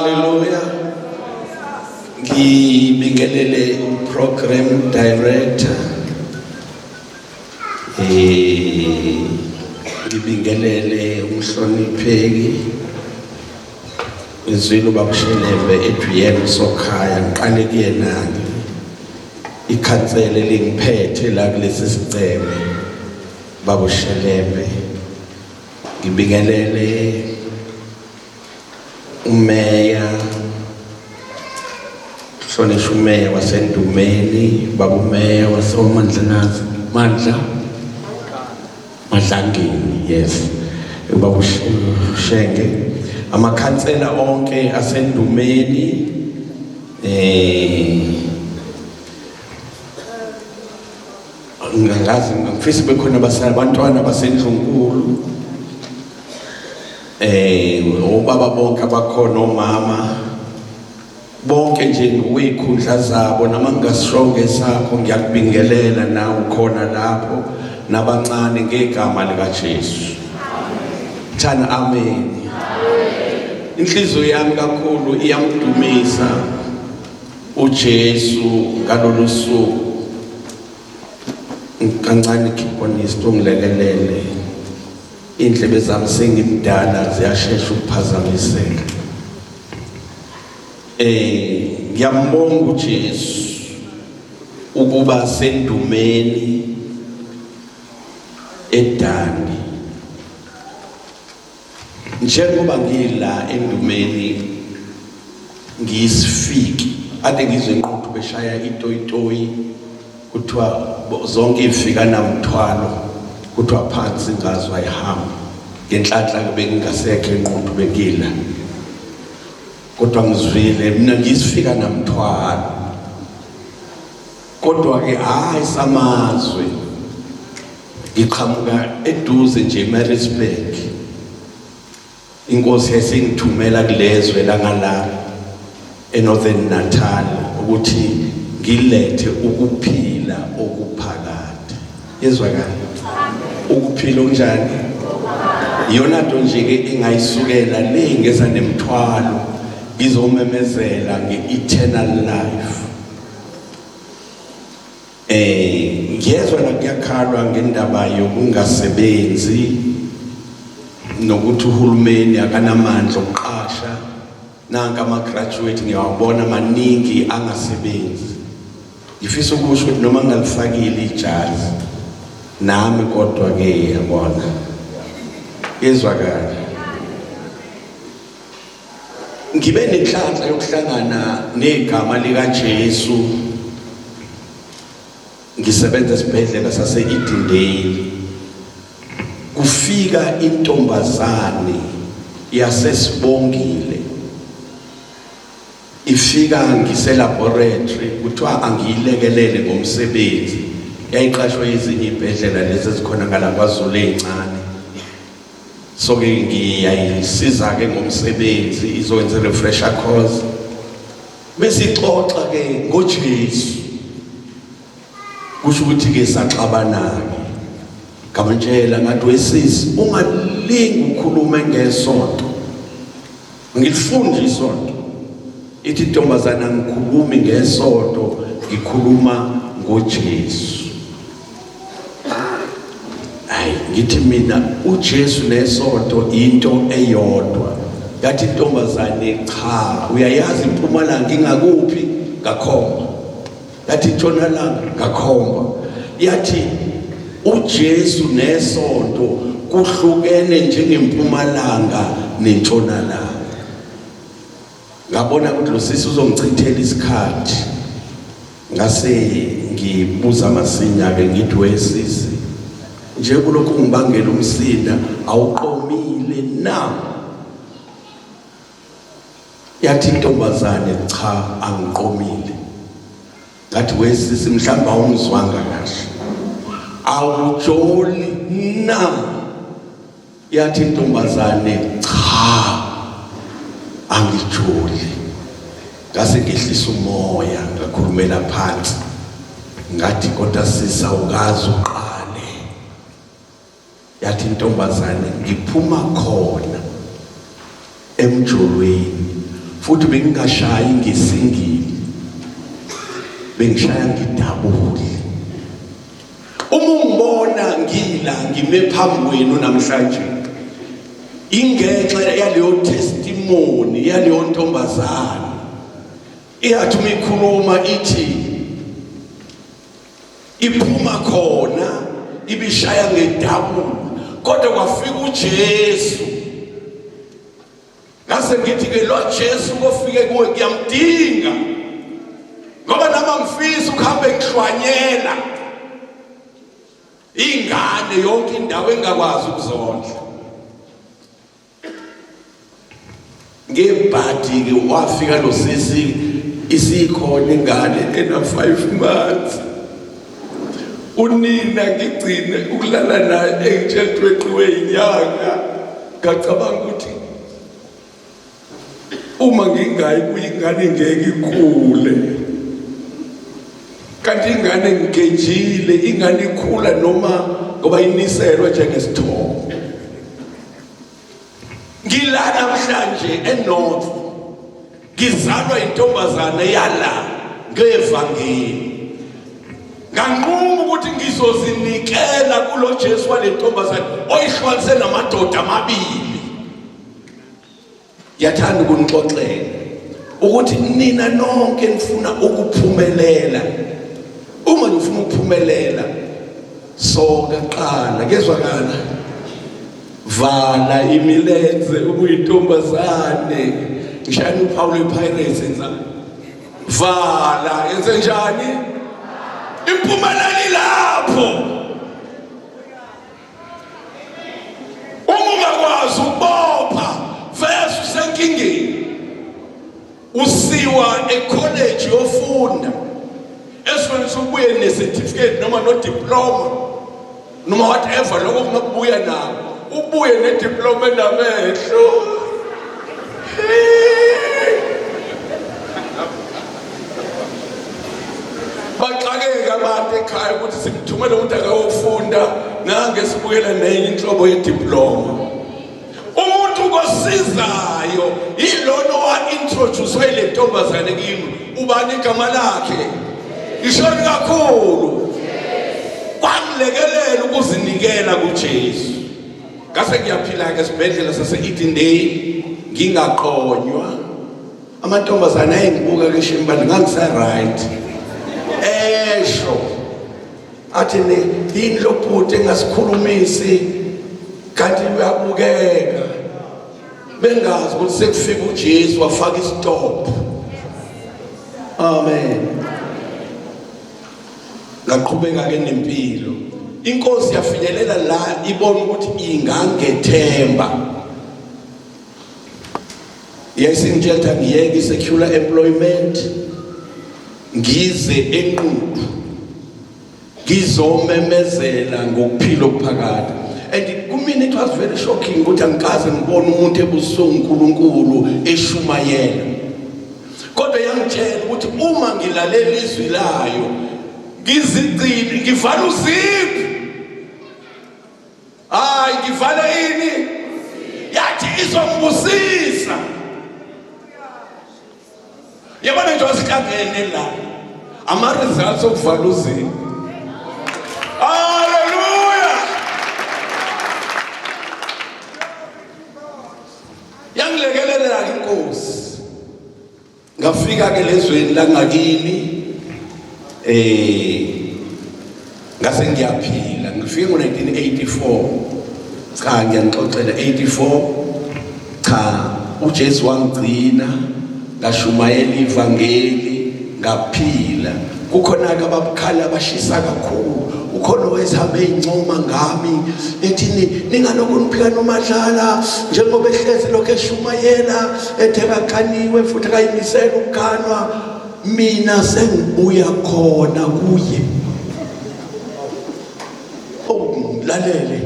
Hallelujah. Ngibingelele uprogram director. Ngibingelele umhlonipheki izwile uBabushelembe Adrian Sokhaya, ngiqale kuyena ikhansela elingiphethe la kulesi siceme, Babushelembe. Ngibingelele umeya, hlonishwa umeya waseNdumeni, baba umeya waseMandlakazi, Mandla Madlangeni, yes, ubaba uShenge, amakhansela onke aseNdumeni, ngingazi, ngifisa bekhona abantwana basendlunkulu, obaba bonke abakhona, omama bonke nje ngokweyikhundla zabo, noma ngingasishonge sakho, ngiyakubingelela nawe ukhona lapho nabancane ngegama likaJesu. Thana amen. Inhliziyo yami kakhulu iyamdumisa uJesu ngalolu suku. Kancane keyboardist ungilekelele, indlebe zami sengimdala ziyashesha ukuphazamiseka. Ngiyambonga uJesu ukuba sendumeni eDani. Njengoba ngila endumeni ngiyisifiki, ade ngizwe inquthu beshaya itoyitoyi, kuthiwa zonke ifika namthwalo, kuthiwa phansi ngazwa ayihamba. Ngenhlanhla ke bengingasekho enquthu, bengila, kodwa ngizwile mina ngiyisifika namthwalo. Kodwa ke hayi samazwe, ngiqhamuka eduze nje eMaritzburg. Inkosi yasingithumela kulezwe langala eNorthern Natal ukuthi ngilethe ukuphila okuphakade. Yezwakala ukuphila okunjani? Iyona nto nje ke engayisukela le ngeza nemthwalo, ngizomemezela nge-eternal life. Ngiyezwa la kuyakhalwa ngendaba yokungasebenzi nokuthi uhulumeni akanamandla okuqasha. Nanka ama-graduate ngiyawabona maningi angasebenzi. Ngifisa ukusho ukuthi noma ngingalifakile ijazi nami, kodwa ke yabona, yezwakala, ngibe nenhlanhla yokuhlangana negama likaJesu ngisebenza esibhedlela sase-Edendale. Kufika intombazane yasesibongile, ifika ngise-laboratory, kuthiwa angiyilekelele ngomsebenzi. Yayiqashwe ezinye iy'bhedlela lezi ezikhona ngala KwaZulu ey'ncane. So ke ngiyayisiza ke ngomsebenzi, izokwenza refresher course. Besixoxa ke ngoJesu, kusho ukuthi ke saxabana ke. Ngamtshela ngathi, wesisi, ungalingi ukhulume ngesonto, ngilifunda isonto. Ithi intombazana, ngikhulumi ngesonto, ngikhuluma ngoJesu. Hayi, ngithi mina uJesu nesonto into eyodwa. Yathi intombazane, cha, uyayazi impumalanga ingakuphi? Ngakhomba. Yathi intshonalanga, ngakhomba. Yathi uJesu nesonto kuhlukene njengempumalanga nentshonalanga. Ngabona ukuthi lo sisi uzongichithela isikhathi, ngase ngibuza masinya ke, ngithi, wesisi, nje kulokhu ngibangela umsinda, awuqomile na? Yathi intombazane, cha, angiqomile. Ngathi, wesisi, mhlawumbe awungizwanga kahle, awujoli na? Yathi intombazane, cha, angijoli. Ngase ngehlisa umoya, ngakhulumela phansi, ngathi, kodwa sisa ukazi uqale. Yathi intombazane, ngiphuma khona emjolweni. Futhi bengingashayi ngisingile, bengishaya ngidabule. Uma ungibona ngila ngime phambi kwenu namhlanje, ingenxa yaleyo testimony yaleyo ntombazane iyathi uma ikhuluma ithi iphuma khona ibishaya ngedabula, kodwa kwafika uJesu. Ngase ngithi ke lo Jesu kofike kuwe ngiyamdinga, ngoba nami angifisi ukuhambe ngihlwanyela ingane yonke indawo engakwazi ukuzondla. Ngebhadi ke wafika lo sisi, isikhona ingane ena 5 months. Unina ngigcine ukulala naye engitshela ukuthi weqiwe inyanga. Ngacabanga ukuthi uma ngingayi kuyingane ngeke ikhule, kanti ingane ngigejile, ingane ikhula noma ngoba iniselwe njengesithombe. Ngila namhlanje eNorth, ngizalwa intombazane yala ngevangeli. Nganquma ukuthi ngizozinikela kulo Jesu wale ntombazane oyihlukanise namadoda amabili. Ngiyathanda ukunixoxela ukuthi nina nonke nifuna ukuphumelela. Uma nifuna ukuphumelela, soka qala, kezwakala. Vala imilenze ubuyintombazane. Ngishayela uphawu lwePirates enza. Vala yenze njani? Impumelelo ilapho. Uma ungakwazi ukubopha vese usenkingeni. Usiwa ecollege yofunda, esifanele sokubuye ne-certificate noma no-diploma noma whatever lokho kunokubuya nako, ubuye ne-diploma enamehlo. Baxakeka abantu ekhaya ukuthi simthumele umuntu akayofunda, nange sibuyela nenye inhlobo yediploma. Umuntu kosizayo yilona owa-introduce ile ntombazane kimi. Ubani igama lakhe? Ishoni kakhulu. Kwangilekelela ukuzinikela kuJesu. Ngase ngiyaphila-ke esibhedlela sase-Edendale, ngingaqonywa. Amantombazane ayengibuka ke shimbani, ngangisa-right. Esho athi ni yini lo bhuti engasikhulumisi kanti uyabukeka, bengazi ukuthi sekufika uJesu wafaka istop. Amen. Ngaqhubeka ke nempilo. Inkosi yafinyelela la ibona ukuthi ingangethemba. Yayisingitshela ukuthi angiyeke i-secular employment, ngize eNquthu ngizomemezela ngokuphila okuphakade. And kumina it was very shocking ukuthi angikaze ngibone umuntu ebuswe uNkulunkulu eshumayela. Kodwa yangitshela ukuthi uma ngilalela izwi layo ngizigcine, ngivala uziphu. Hayi, ngivale ini? Yathi izongibusisa. Yabona nje wasihlangene la ama results okuvala uziphu. Hallelujah. Yangilekelela inkosi. Ngafika ke lezweni langakini, ngase ngiyaphila. Ngifike ngo-1984. Cha, ngiyanixoxela 84. Cha, uJesu wangigcina, ngashumayela ivangeli, ngaphila. Kukhona ke ababukhali abashisa kakhulu. Ukhona owezihambe eyincoma ngami ethi ningalokhu niphika noMadlala njengoba ehlezi lokhu eshumayela ethe kakaniwe futhi akayimisela ukuganwa. Mina sengibuya khona kuye. Oh, ngilalele.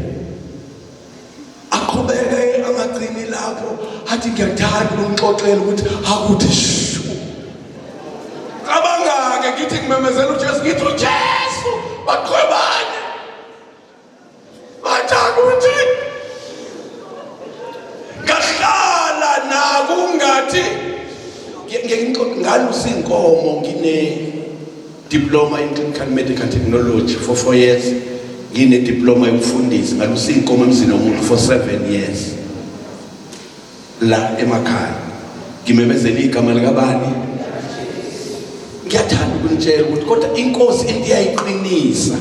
Aqhubeke angagcini lapho, athi ngiyathanda ukumxoxela ukuthi akuthi shu. Cabanga-ke ngithi ngimemezela uJesu, ngithi uJesu, baqhwebane. Bathi akuthi ngahlala nakungathi. Ngalusa inkomo ngine diploma in clinical medical technology for 4 years, ngine diploma yobufundisi. Ngalusa inkomo emzini womuntu for 7 years la emakhaya, ngimemezela igama likabani. Ngiyathanda ukunitshela ukuthi kodwa inkosi into iyayiqinisa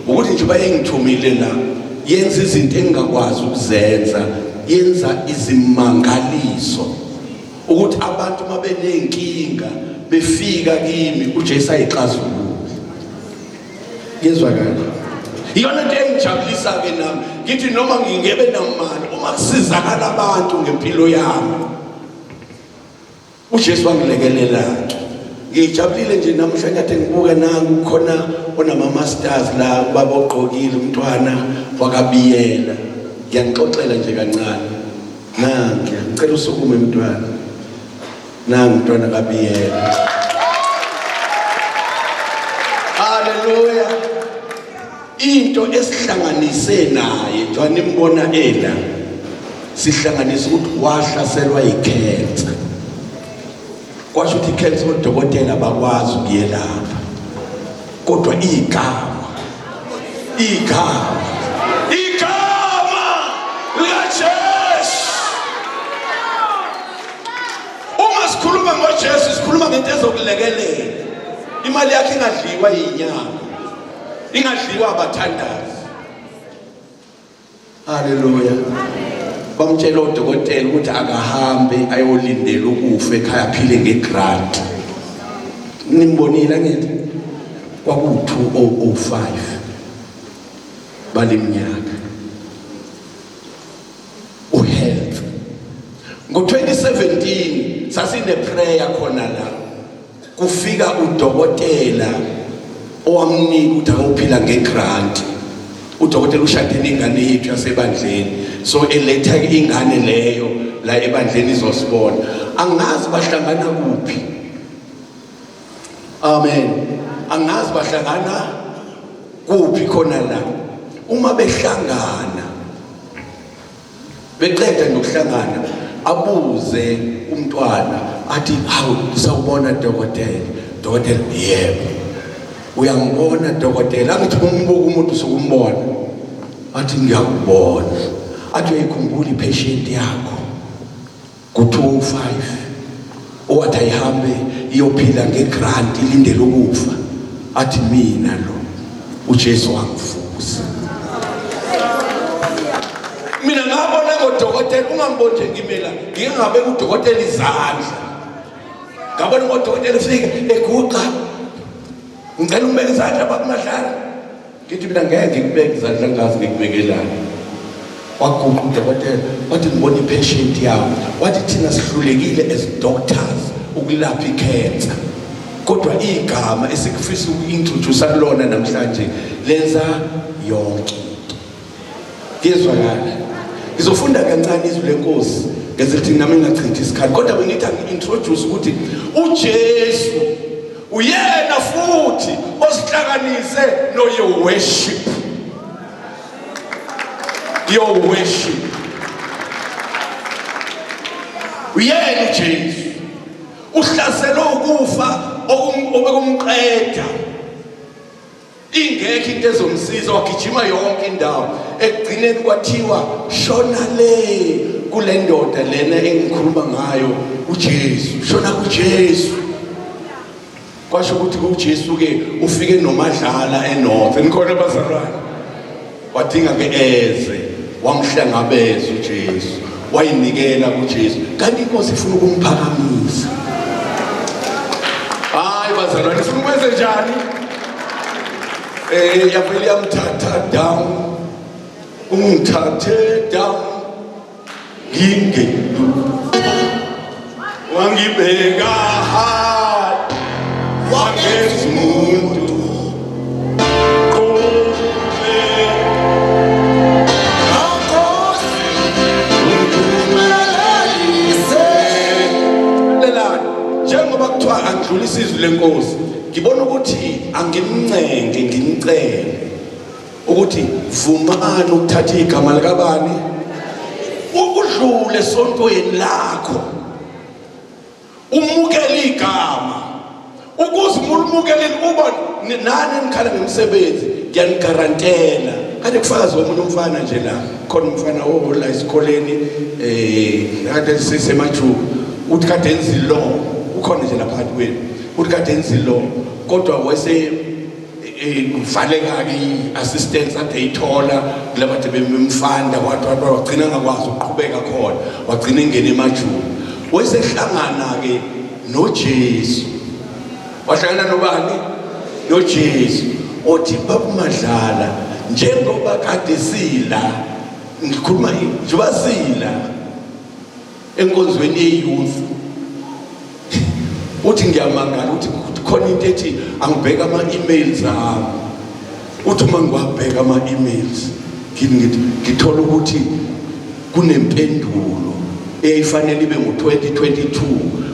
ukuthi nje bayengithumile la, yenza izinto engingakwazi ukuzenza, yenza izimangaliso ukuthi abantu uma beney'nkinga befika kimi, uJesu ayixazulule. Yezwakala iyona nto engijabulisa-ke nami, ngithi noma ngingebe namali, uma kusizakala abantu ngempilo yami, uJesu wangilekelela-ke. Ngijabulile nje namuhla kade ngibuka nangu khona onama-masters la, ubaba ogqokile, umntwana wakabiyela. Ngiyanixoxela nje kancane. Nangiya, ngicela usukume mntwana. Nangu mntwana kabiyela. Haleluya. Into esihlanganise naye njengoba nimbona ela, sihlanganise ukuthi wahlaselwa yikhensa. Kwasho ukuthi ikhensa odokotela bakwazi ukuyelapha, kodwa igama, igama, igama likaJesu. Uma sikhuluma ngoJesu sikhuluma ngento ezokulekelela. Imali yakhe ingadliwa yinyama, ingadliwa abathandazi. Haleluya. Bamtshela odokotela ukuthi akahambe ayolindela ukufa ekhaya, aphile ngegrant. Nimbonile angithi? Kwaku-2005 baleminyaka. Uhealth. Ngo-2017 sasine prayer khona la. Kufika udokotela owamnika ukuthi akophila ngegrant. Udokotela ushade nengane yethu yasebandleni, so eletha ingane leyo la ebandleni izosibona. Angazi bahlangana kuphi. Amen. Angazi bahlangana kuphi khona la. Uma behlangana, beqeda nokuhlangana, abuze umntwana athi, hawu, sawubona dokotela. Dokotela, yebo. Uyangibona dokotela? Angithi umbuka umuntu usukumbona. Athi, ngiyakubona. Athi, uyayikhumbula ipatient yakho ku-205 owathi ayihambe iyophila ngegrant ilindele ukufa? Athi, mina lo, uJesu wangivusa. Mina ngabona ngodokotela, ungangiboni nje ngimela, ngike ngabeka udokotela izandla, ngabona ngodokotela ufike eguqa, ngicela ukubeka izandla bakumadlala. Ngithi mina ngeke ngikubeke izandla, ngazi ngikubekelani. Waguqa udokotela wathi, ngibona ipatient yawo. Wathi, thina sihlulekile as doctors ukulapha ikhensa, kodwa igama esikufisa uku-introduce kulona namhlanje lenza yonke into. Kuyezwakala. Ngizofunda kancane izwi lenkosi ngenzela ukuthi nami ngingachithi isikhathi, kodwa bengithi angi-introduce ukuthi uJesu uyena futhi osihlanganise no worship, your worship. Uyena uJesu uhlaselwe ukufa obekumqeda, ingekho into ezomsiza, wagijima yonke indawo. Ekugcineni kwathiwa, shona le kule ndoda lena engikhuluma ngayo, uJesu, shona kuJesu. Kwasho ukuthi kuJesu ke ufike nomadlala eNorth. Nikhona bazalwane? Wadinga ke eze, wamhlangabeza uJesu, wayinikela kuJesu, kanti inkosi ifuna ukumphakamisa. Hayi bazalwane, ifuna ukwenze njani? Yavele yamthatha down, ungithathe down, ngingedu wangibeka high, wangenza umuntu qome. Lalelani, njengoba kuthiwa angidlulisa izwi lenkosi, ngibona ukuthi angimncenge, ngimcele ukuthi vumani ukuthatha igama likabani, udlule esontweni lakho, umukele igama. Ukuze umulumukeleni uba nani enikhala ngemisebenzi, ngiyanigarantela. Kade kufakazi omunye umfana nje la, khona umfana ohola esikoleni kade sisemajuba, uthi kade enza law, ukhona nje lapha phakathi kwenu, uthi kade enza law, kodwa wese kuvaleka-ke i-assistance ade eyithola kulaba ade bemfanda, wagcina angakwazi ukuqhubeka khona, wagcina engena emajuba. Wesehlangana-ke noJesu, wahlangana nobani? NoJesu. Uthi babumadlala njengoba kade sila, ngikhuluma njengoba sila enkonzweni ye-youth, uthi ngiyamangala ukuthi khona into ethi angibheka ama-emails ami. Uthi uma ngiwabheka ama-emails ngithola ukuthi kunempendulo eyayifanele ibe ngo-2022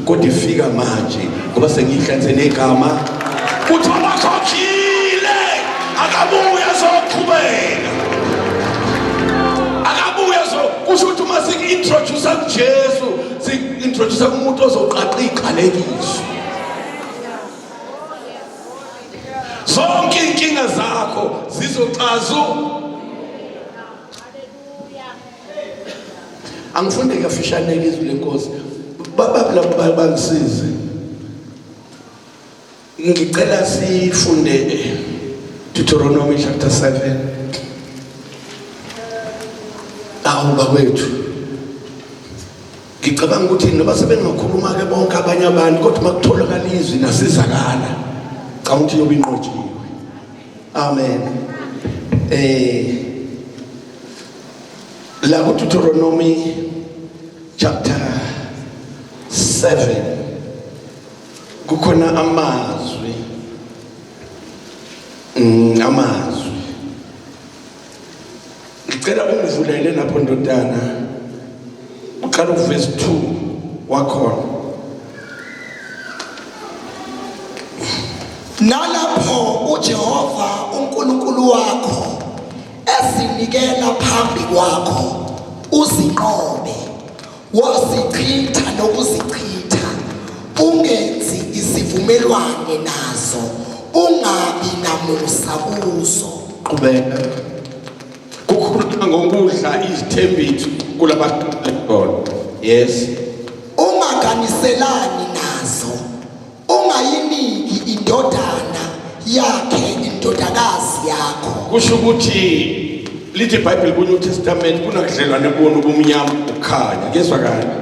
kodwa ifika manje ngoba sengiyihlanze negama. Uthi abakhokhile akabuye azoqhubeka, akabuye so kusho ukuthi uma siku-introduce kuJesu, siku-introduce kumuntu ozoqaqa iy'qalekiso, zonke iy'nkinga zakho zizoxazu. Angifunde kafishane izwi lenkosi, baba bangisize, ngicela sifunde Deuteronomy chapter 7. Awu bakwethu, ngicabanga ukuthi noba sebengakhuluma ke bonke abanye abantu, kodwa uma kutholakala izwi nasizakala, cabanga ukuthi yobe inqotshiwe. Amen. La ku Deuteronomy chapter 7 kukhona amazwi, amazwi. Ngicela ungivulele lapho ndodana, uqala uverse 2 wakhona. Nalapho uJehova uNkulunkulu wakho ezinikela phambi kwakho uzinqobe, wozichitha nokuzichitha, ungenzi isivumelwane nazo, ungabi namusa kuzo. Qhubeka. Kukhuluma ngokudla izithembiso kulabakhona. Yes. Ungaganiselani nazo, ungayiniki indodana yakhe indodakazi yakho. Kusho ukuthi lithi iBhayibheli ku New Testament kunakudlelwane kubona ubumnyama ukukhanya. Kezwakala.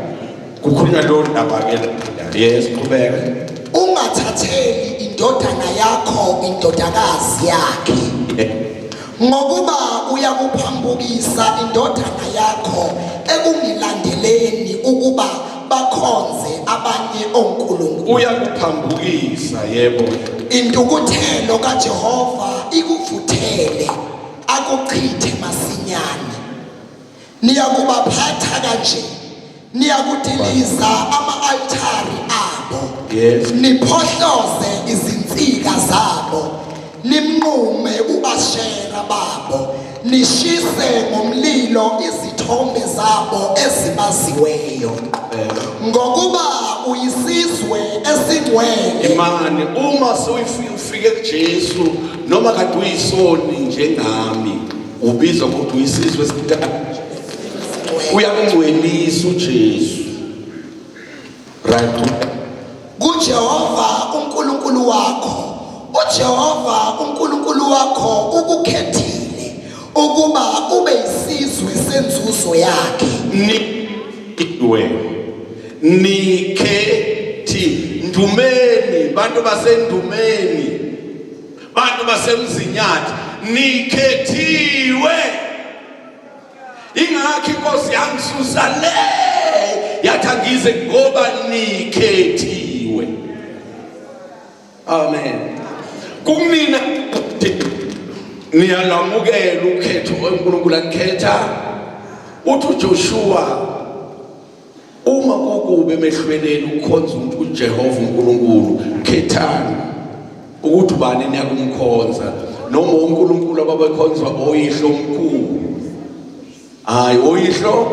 Kukhulunywa lo ndaba ke la. Yes, qhubeka. Ungathatheli indodana yakho indodakazi yakhe, ngokuba uyakuphambukisa indodana yakho ekungilandeleni ukuba bakhonze abanye onkulunkulu. Uyakuphambukisa, yebo. Intukuthelo kaJehova ikuvuthele, akuchithe masinyane. Niyakubaphatha kanje, niyakudiliza ama-altari abo, Yes. niphohloze izinsika zabo, nimnqume u-Ashera babo, nishise ngomlilo izithombe zabo ezibaziweyo, ngokuba uyisizwe esingcwele. Imani uma sewufike kuJesu, noma kade uyisoni njengami, ubizwa ngokuthi uyisizwe esingcwele. Uyakungcwelisa uJesu. Right. KuJehova uNkulunkulu wakho, uJehova uNkulunkulu wakho ukukhethile ukuba ube isizwe senzuzo yakhe. Niwe nikhethi Ndumeni, bantu baseNdumeni, bantu baseMzinyathi, nikhethiwe. Ingakho inkosi yangisusa le, yathi angize ngoba nikhethiwe. Amen. Kumina niyalamukela ukhetho uNkulunkulu akukhetha. Uthi uJoshua, uma kukubi emehlweni ukukhonza uJehova uNkulunkulu, khethani ukuthi ubani niyakumkhonza, noma uNkulunkulu ababekhonzwa oyihlo omkhulu. Hayi, oyihlo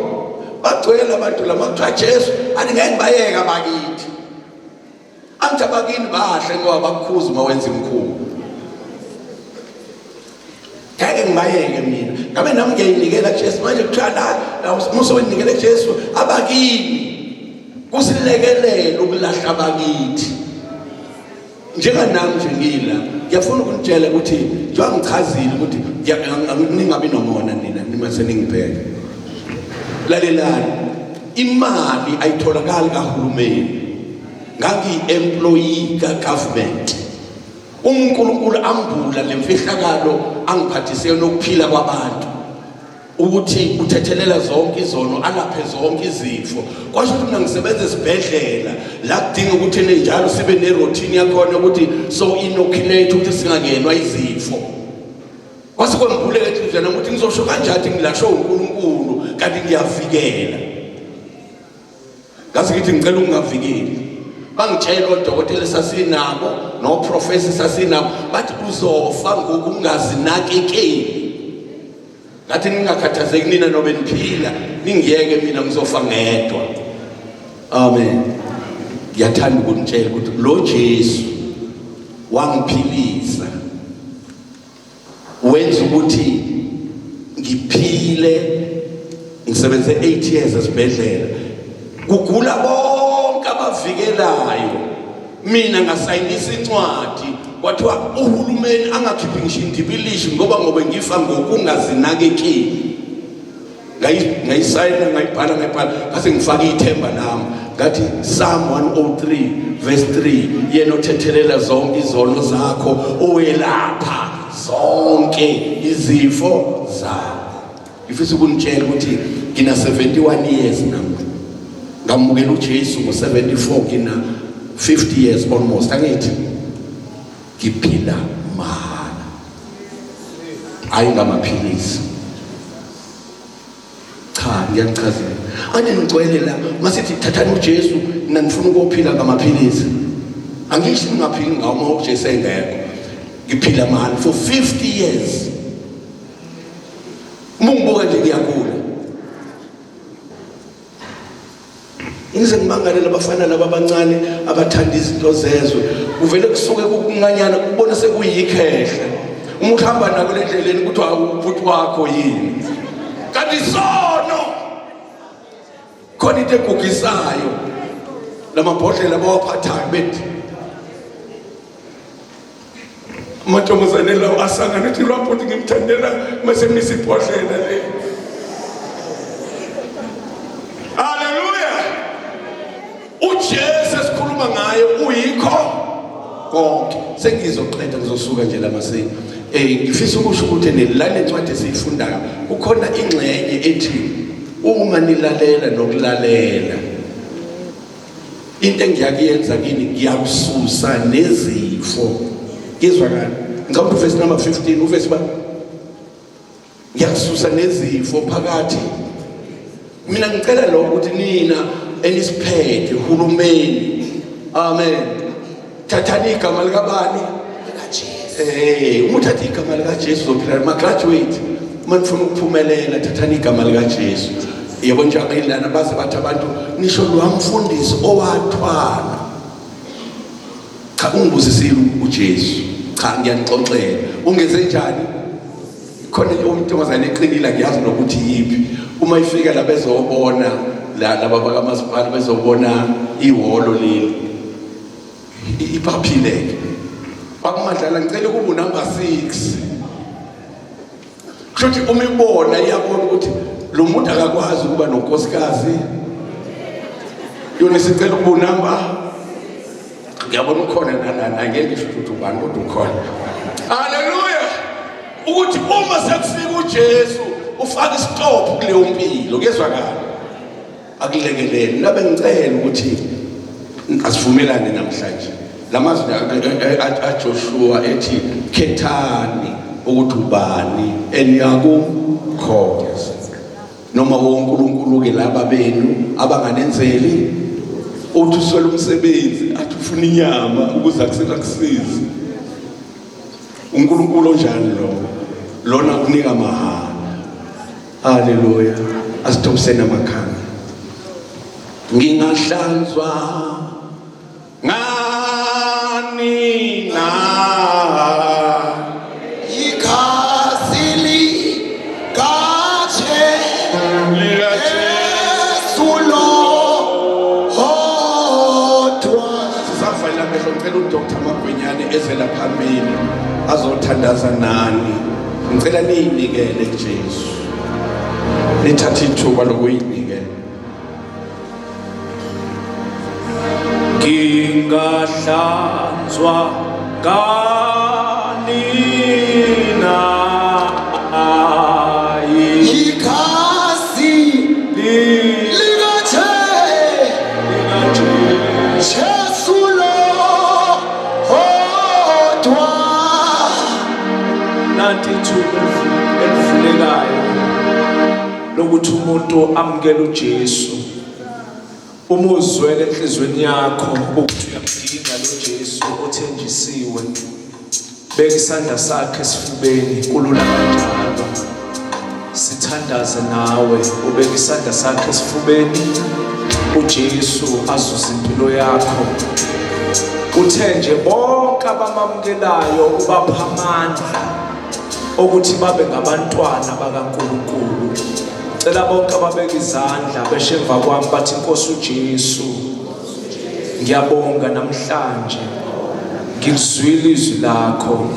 bagcwele abantu lama kuthiwa Jesu, athi ngeke ngibayeka bakithi. Angithi abakini bahle ngoba bakukhuza uma wenza imkhuba. Ngeke ngibayeke mina. Ngabe nami ngiyayinikela kuJesu manje kuthiwa la musa wenikele kuJesu abakini. Kusilekelela ukulahla abakithi. Njenganami nje ngila ngiyafuna ukunitshela ukuthi njengoba ngichazile ukuthi ningabi nomona nina nima seningibheka. Lalelani, imali ayitholakali kahulumeni. Ngangiyi-employee ka-government. UNkulunkulu ambula lemfihlakalo angiphathise nokuphila kwabantu ukuthi uthethelela zonke izono alaphe zonke izifo. Kwasho ukuthi mina ngisebenza esibhedlela la kudinga ukuthi njalo sibe ne-routine yakhona ukuthi so inoculate ukuthi singangenwa izifo. Kwase kwembuleka enhliziyweni ukuthi ngizosho kanjani ngilashwe uNkulunkulu kanti ngiyavikela. Ngaze ngithi ngicela ukungavikeli. Bangitshela odokotela sasinabo noprofessor sasinabo bathi uzofa ngokungazinakekeli. Ngathi ningakhathazeki nina nobe niphila ningiyeke mina ngizofa ngedwa. Amen. Ngiyathanda ukunitshela ukuthi lo Jesu wangiphilisa wenza ukuthi ngiphile ngisebenze 8 years esibhedlela kugula bonke abavikelayo mina ngasayinisa incwadi kwathiwa uhulumeni angakhiphi ngisho indibilishi ngoba ngobe ngifa ngokungazinakekeli. Ngayisayina ngayibhala ngayibhala ngase ngifaka ithemba lami ngathi Psalm 103 verse 3 yena othethelela zonke izono zakho owelapha zonke izifo zakho. Ngifisa ukunitshela ukuthi ngina 71 years nami ngamukela uJesu ngo-74 ngina 50 years almost angithi ngiphila mahhala hayi ngamaphilisi. Cha ngiyanichazela anje ngigcwele la masithi thathani uJesu mina ngifuna ukuphila ngamaphilisi. Angisho ngingaphili ngawo uma uJesu engekho. Ngiphila mahhala for 50 years. Uma ungibuka nje ngiyagula. Ngize ngimangalele abafana laba abancane abathanda izinto zezwe. Kuvele kusuke kukuncanyana kubona sekuyikhehle. Uma uhamba nako le ndleleni kuthiwa ubhuti wakho yini. Kanti isono khona into egugisayo lamabhodlela abawaphathayo bethi amantombazane lawo asangana ethi lwabhuti ngimthandela mase misa ibhodlela le. Haleluya! uJesu esikhuluma ngaye uyikho konke. Sengizoqeda ngizosuka nje la mase ngifisa ukusho ukuthi la lencwadi esiyifundayo kukhona ingxenye ethi uma nilalela nokulalela into engiyakuyenza kini ngiyakususa nezifo. Ngizwakala ngicabanga ukuthi verse number 15 uvesi ba ngiyakususa nezifo phakathi. Mina ngicela lokho ukuthi nina enisiphethe hulumeni, amen, thathani igama likabani? LikaJesu. Uma uthatha igama likaJesu uzophila. Ma graduate uma nifuna ukuphumelela thathani igama likaJesu. Yebo nje lana baze bathi abantu nisho lwamfundisi owathwala. Cha ungibusisile uJesu. Cha ngiyanixoxela. Ungenze njani? Khona intombazane eqinile ngiyazi nokuthi yiphi. Uma ifika la bezobona la laba bakamasipala bezobona ihholo leli. Iphaphile. Bakumadlala ngicela ukuba number 6. Kusho ukuthi uma ibona iyabona ukuthi lo muntu akakwazi ukuba nonkosikazi. Yona sicela ukuba number ngiyabona ukhona nana ngeke ngisho ukuthi ubani kodwa ukhona. Haleluya! Ukuthi uma sekufika uJesu ufaka istop kuleyo mpilo kuyezwakala. Akulekelele. Nabe ngicela ukuthi asivumelane namhlanje. Lamazwi aJoshua ethi khethani ukuthi ubani eniyakumkhonza. Noma woNkulunkulu ke laba benu abanganenzeli uthi uswele umsebenzi athi ufuna inyama ukuze akusize. uNkulunkulu onjani lo? Lona ukunika mahhala. Haleluya. Asithobiseni amakhanda. Ngingahlanzwa nga Igazi likaJesu Likajesu lo odwa. Sisavalile amehlo, ngicela uDr Magwenyane eze la phambili azothandaza nani. Ngicela niyinikele kuJesu, nithathe ithuba lokuyinikela. Ngingahlanzwa ngani na? Igazi likaJesu lo odwa. Nanti ithuba elivulekayo lokuthi umuntu amukele uJesu. Uma uzwele enhliziyweni yakho ukuthi uyamdinga lo Jesu othenjisiwe, beka isandla sakhe esifubeni, kulula kanjalo. Sithandaze nawe, ubeka isandla sakhe esifubeni, uJesu azuze impilo yakho. Uthe nje bonke abamamukelayo ubapha amandla okuthi babe ngabantwana bakaNkulunkulu. Cela bonke ababeka izandla besho emva kwami bathi, Nkosi uJesu, ngiyabonga namhlanje, ngilizwile izwi lakho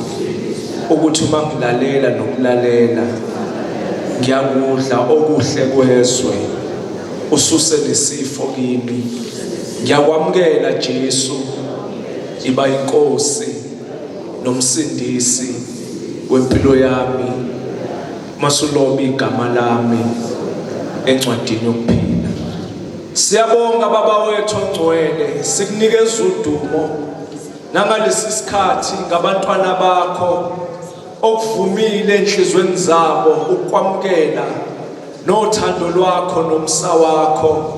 ukuthi uma ngilalela nokulalela ngiyakudla okuhle kwezwe, ususe lesifo kimi. Ngiyakwamukela Jesu, iba inkosi nomsindisi wempilo yami, masuloba igama lami encwadini yokuphila. Siyabonga Baba wethu ongcwele, sikunikeza udumo nangalesi sikhathi ngabantwana bakho okuvumile enhlizweni zabo ukwamukela nothando lwakho nomsa wakho.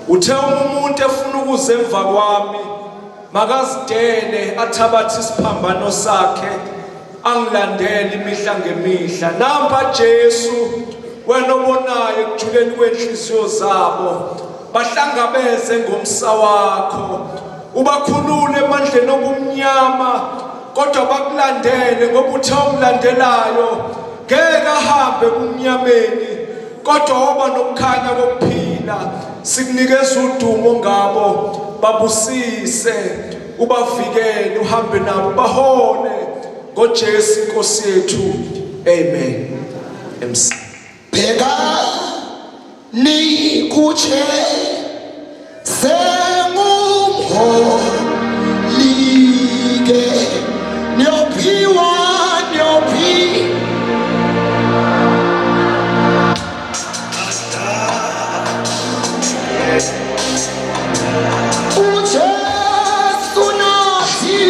Uthe uma umuntu efuna ukuza emva kwami, makazidele, athabathe isiphambano sakhe, angilandele imihla ngemihla. Nampa Jesu, wena obonayo ekujuleni kwenhliziyo zabo, bahlangabeze ngomsa wakho, ubakhulule emandleni obumnyama, kodwa bakulandele, ngoba uthe omlandelayo ngeke ahambe ebumnyameni, kodwa woba nokukhanya kokuphila. Sikunikeza udumo ngabo, babusise, ubavikele, uhambe nabo, bahole ngoJesu Inkosi yethu, amen. MC. Bheka nikutshe sengumholike, niyophiwa, niyophiwa. UJesu nathi,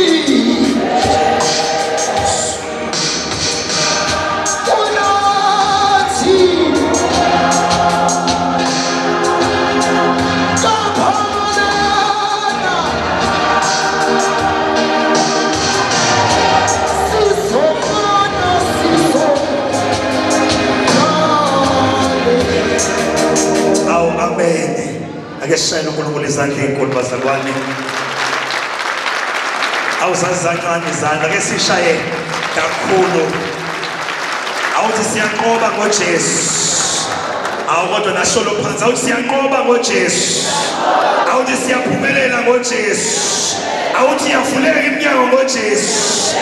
unathi kaphalana, sizofana, sizofana. Awu, amen. Ake sishayele uNkulunkulu izandla ey'nkulu, bazalwane. Awuzazi zancane izandla, ake sishaye kakhulu. Awuthi siyanqoba ngoJesu. Awu, kodwa nasholo phansi, awuthi siyanqoba ngoJesu. Awuthi siyaphumelela ngoJesu. Awuthi iyavuleka iminyango ngoJesu.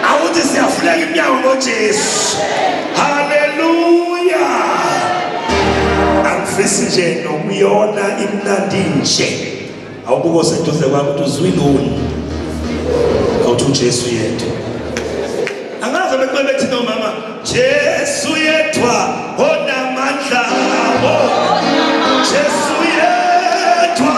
Awuthi siyavuleka iminyango ngoJesu. Haleluya. Angifisi nje nokuyona, imnandi nje. Awubuko seduze kwami ukuthi uzwiluni. Awuthi uJesu yedwa. Angaze beqebe bethi nomama, Jesu yedwa onamandla, oh Jesu yedwa.